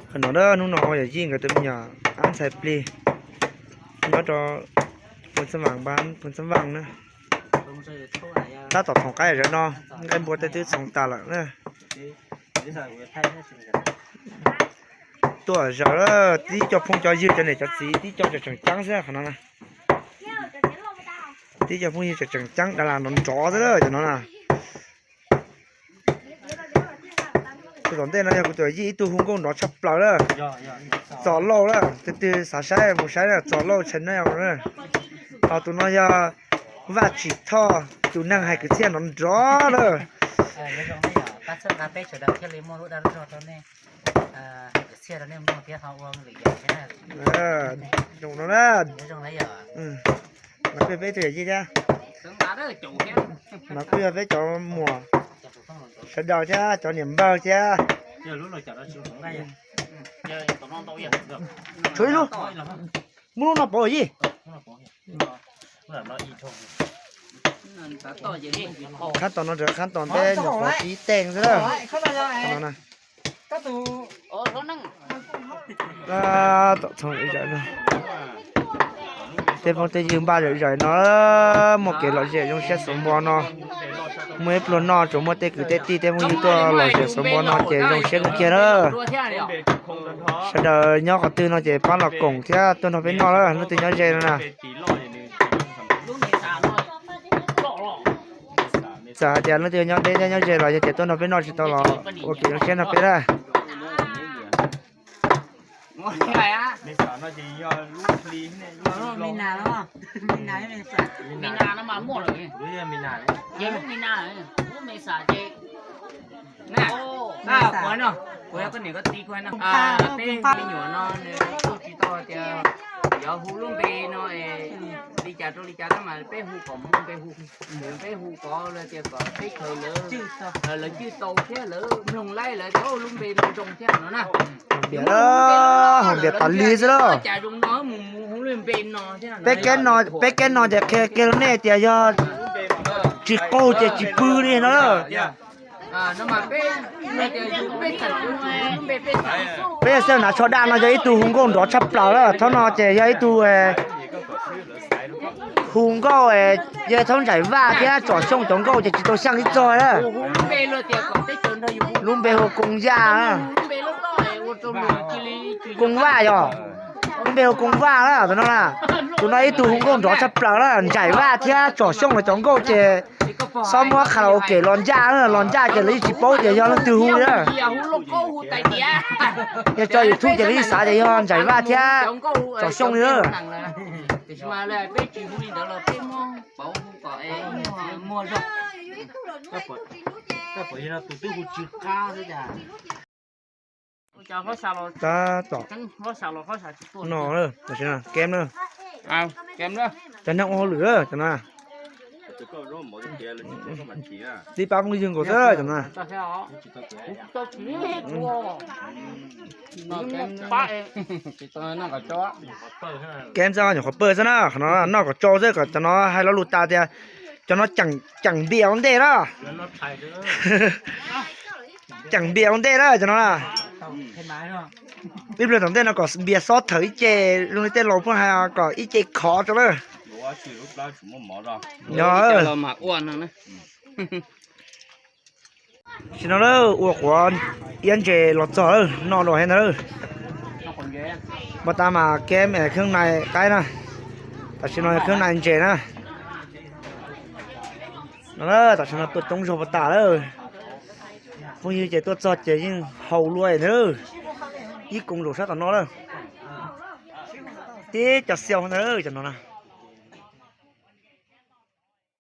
Qhov no na, hnub no yawm yij nkawd tus me nyuam ab ntxhais plig nyob rau Phoos Xab Vaas, Phoos Xab Vaas na. Tab tom txhoov qaib zawv no, nqaij npua tej twb txhoov tas lawm na. Tuaj zaws tib co phooj cov ywg cov niam cov txiv tib co tseem tseem ceeb xwb qhov no na. Tib co phooj ywg tseem tseem ceeb, dab laug nrov nrov xwb cov no na. Tus tom ntej no yog kuv tus yij ib tug hu nkauj nrov tshaj plaws lawm. Txom Lauj lawm, tus twg xav saib mus saib na, Txom Lauj channel na. Ho tus no yog Vaj Tsim Thoj, tus neeg hais kwv txhiaj nrov nrov lawm. Zoo no na, no kuj yog peb tus yawm yij thiab, no kuj yog peb cov muam sawv daws thiab cov niam npawg thiab. Tshuav ib lub, muab lub no pauv yij. Khab tos no ntawd khab tos ntej nyuam qhuav tib teej xwb na. Tej phooj tej ywg npaj zom zaws no, muaj kev lom zem zoo siab xuv npo no. Muaj ib pluag noj tsuas muaj tej kwv tej tij tej phooj ywg tuaj lom zem xuv npo no ces zoo siab kawg kiag na. Sawv daws nyob qhov twg no ces pab los koom thiab tuaj nrog peb noj lawm, leej twg nyob ze no na. Txawm hais tias leej twg nyob deb thiab nyob ze los yog tias tuaj nrog peb noj tsis tau los ua kev zoo siab nrog peb na. Kuv yog koj niam koj txiv kuv no, peb me nyuam no nws kuj tsis tau tias yuav hu lub npe no li cas rau li cas tab mas peb hu kom muaj npe hu, peb hu kom tias kom teb chaws lawv cwj tau thiab lawv mloog laib lawv tias lub npe no zoo thiab no na. Hais tias tas li xwb lauj. Peb kev no ces qhia kiag rau nej tias yog tsis qaug ces tsis pw li no. Peb yog xav hnav tsho daj no yog ib tug hu nkauj nrov tshaj plaws lawm, thaum no ces yog ib tug hu nkauj, yog thaum Ntsaim Vaj thiab Tsom Xyooj cov nkauj ces tsis tau xyeej ib txog na. Lub npe hu Koo Yaj na. Koo Vaj yog, lub npe hu Koo Vaj na, tus no na. Tus no ib tug hu nkauj nrov tshaj plaws na, Ntsaim Vaj thiab Tsom Xyooj los cov nkauj ces xob muab karaoke los ncaj na, los ncaj ces lawv yeej tsis paub tias yog leej twg hu li na. Yog tso YouTube ces lawv yeej xav tias yog Ntsaim Vaj thiab Tsom Xyooj li na. Tab tom no, tam sim no kem na, cov neeg ua hauj lwm cov no, tib pab phooj ywg nkaus xwb cov no. Kem xwb, nyuam qhuav pawg xwb na, qhov no noj kom tsau xwb, kom cov no hais lo lus tas tias cov no ceem npias ua ntej na. Ceem npias ua ntej na cov no na. Ib pliag tom ntej no kom npias xob thawm ib ce, zoo li tej laus pheej hais kom ib ce khov rau na. Yog. Tam sim no lawm ua quav iab ntses los txog lawm, noj dua thiab ntag. Npaj tas mas kem kheeb nai qaib na, tam sim no kheeb nai ntses na. No tam sim no tuaj coob zog npaj tas lawm. Phooj ywg ces tuaj txog ces yeej haus luaj ntag. Ib koom zaum sab tom no lawm. Tib co xiau ntag cov no na.